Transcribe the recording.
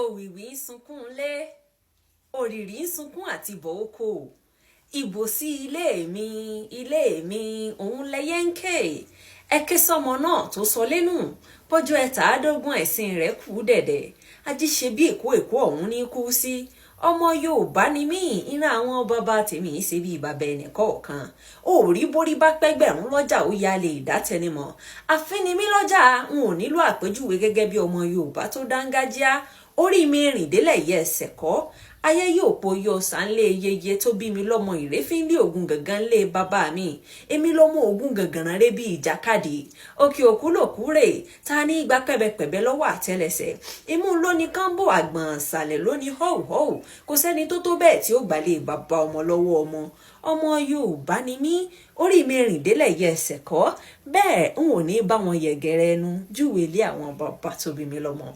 Òwìwí ń sunkún lé, òrìrì ń sunkún àti bọ̀ oko. Ìbòsí ilé mi, ilé mi, òun lẹyẹ ń ké. Ẹ ké sọ́mọ náà tó sọ lẹ́nu pọ́jọ́ ẹ̀tàádógún ẹ̀sìn rẹ̀ kù dẹ̀dẹ̀. Ají ṣe bí Èkó, Èkó ọ̀hún ní kú sí. Ọmọ Yorùbá ni mí, ìran àwọn bàbá tèmi ṣe bí bàbá ẹnì kọ̀ọ̀kan. Òòrí borí bá pẹ́gbẹ̀rún lọ́jà, ó yá lè dátẹnimọ̀. Àfínimí lọ́jà, n ò nílò àpèjúwe gẹ́gẹ́ bí ọmọ Yorùbá tó dángájíá. Orí mi rìn délẹ̀ yẹ ẹsẹ̀ kọ́ ayé yóò po yọ sànlé yeye tó bí mi lọ́mọ. Ìrẹ́fínlẹ̀ Ògùn gangan lé bàbá mi. Èmi lọ́mọ Ògùn gangan rẹ bí ìjàkadì. Òkè òkú lòkú rè ta ní igba pẹ̀bẹ̀pẹ̀bẹ̀ lọ́wọ́ àtẹlẹsẹ̀. Imú lóní kánbó, àgbọ̀n ìsàlẹ̀ lóní họ́wùhọ́wù. Kò sẹ́ni tó tó bẹ́ẹ̀ tí ó gbàlẹ̀ bàbá ọmọ lọ́wọ́ ọmọ. Ọmọ Yorùbá ni mí, orí mi rìn délẹ̀ yẹ ẹsẹ̀ kọ́. Bẹ́ẹ̀ n ò ní bá wọn yẹ̀gẹ̀rẹ̀ ẹnu júwèé lé àwọn bàbá tó bí mi lọ́mọ.